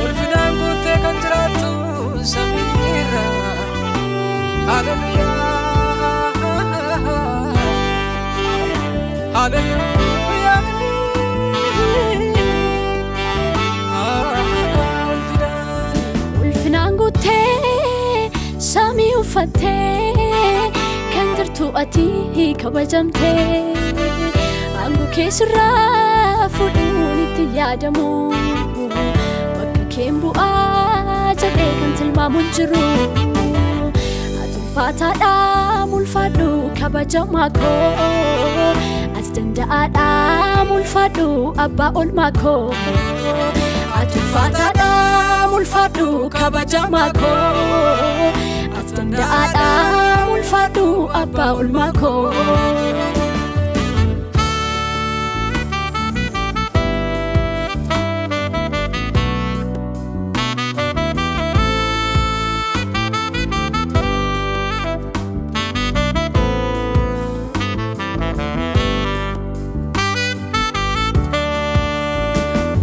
Ulfinaan guutee kan jiraattu samiirra. Hallelujah. Hallelujah. Ulfinaan guutee samii uffattee kan jirtu ati kabajamtee aangoo keessirraa fuudhuun itti yaadamu bakka keen bu'aa jedhee kan tilmaamu hin jiru. Ati ulfaataadha mulfaadhu kabajamaa koo, ati danda'aadha mulfaadhu abbaa olmaa koo. Ati ulfaataadha mulfaadhu kabajamaa koo, ati danda'aadha mulfaadhu abbaa olmaa koo.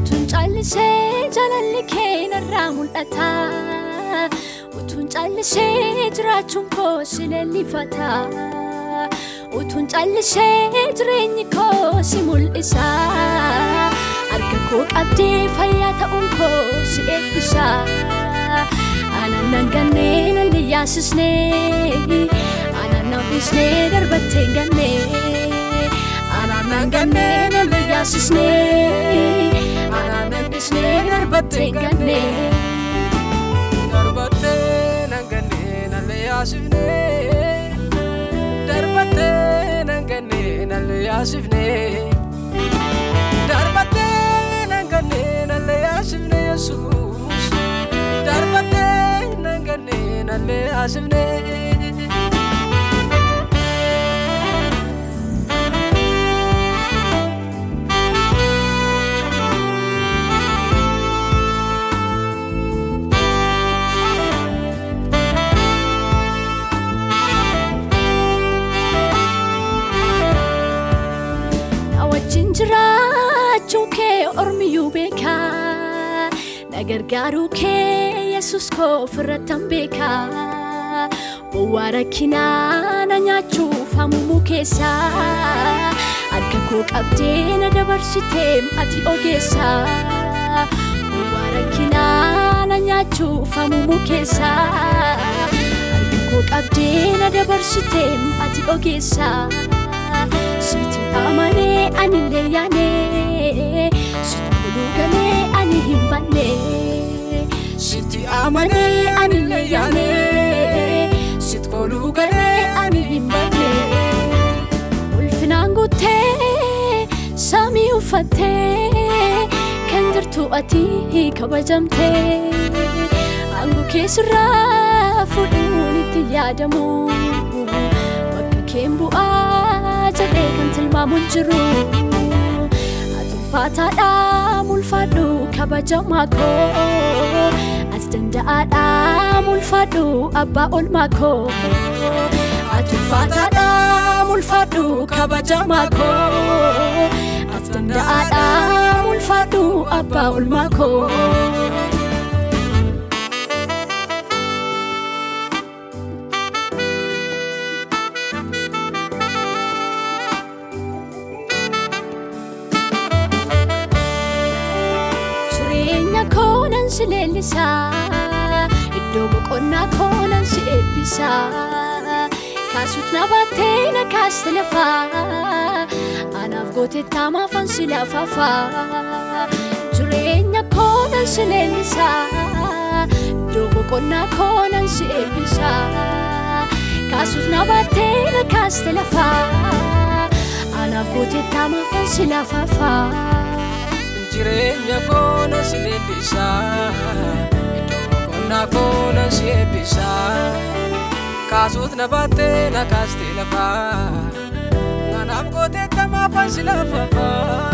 Utuun callisee jaalalli kee narraa mul'ata. Utuun callisee jiraachuun koo si leellifata. Utuun callisee jireenyi koo si mul'isa. Harka koo qabdee fayyaa ta'uun koo si eebbisa. Anaan nan gannee nan liyyaasisnee, anaan nan dhiisnee darbattee hin gannee. Anaan nan gannee nan liyyaasisnee, anaan nan dhiisnee darbattee hin gannee. Darbattee nan gannee nan leeyyaasifnee. Darbattee nan gannee nan leeyyaasifnee. Darbattee nan gannee nan leeyyaasifnee Yesuus. Darbattee nan gannee nan leeyyaasifnee. Na wajjin jiraachuu kee ormiyyuu beeka. Na gargaaruu kee Yesuus koo ofirrattan beeka. Bowwaa rakkinaa na nyaachuuf hamuumuu keessa. Harka koo qabdee na dabarsiteem ati ogeessa. Bowwaa rakkinaa na nyaachuuf hamuumuu keessa. Harka koo qabdee na dabarsiteem ati ogeessa. Sitti amanee ani illee yaanee, sitti koluu galee ani hin banne. Sitti amanee ani illee yaanee, sitti koluu galee ani hin banne. Ulfinaan guutee samii uffattee kan jirtu ati kabajamtee aangoo keessirraa fuudhuun itti yaadamu bakka keen bu'aa jedhee kan tilmaamu hin jiru. Ati ulfaataadha mulfaadhu kabajamaa koo, ati danda'aadha mulfaadhu abbaa olmaa koo. Ati ulfaataadha mulfaadhu kabajamaa koo, ati danda'aadha mulfaadhu abbaa olmaa koo. Jireenya koo nan si leellisa, iddoo boqonnaa koo nan si eebbisa. Kaasuut na baattee na kaaste lafaa, anaaf gooteettaa maafan si lafaafaa. Jireenya koo nan si leellisa, iddoo boqonnaa koo nan si eebbisa. Kaasuut na baattee na kaaste lafaa, Anaaf gooteettaa maafan si lafaafaa. Jireenya koo nan si leellisaa, iddoo boqonnaa koo nan si eebbisaa. Kaasuut na baattee na kaastee lafaa, anaaf gooteetta maafan si lafaafaa.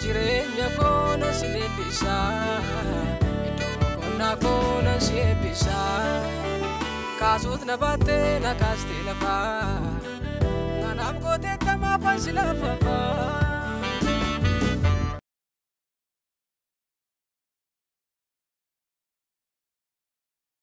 Jireenya koo nan si leellisaa, iddoo boqonnaa koo nan si eebbisaa. Kaasuut na baattee na kaastee lafaa, anaaf gooteetta maafan si lafaafaa.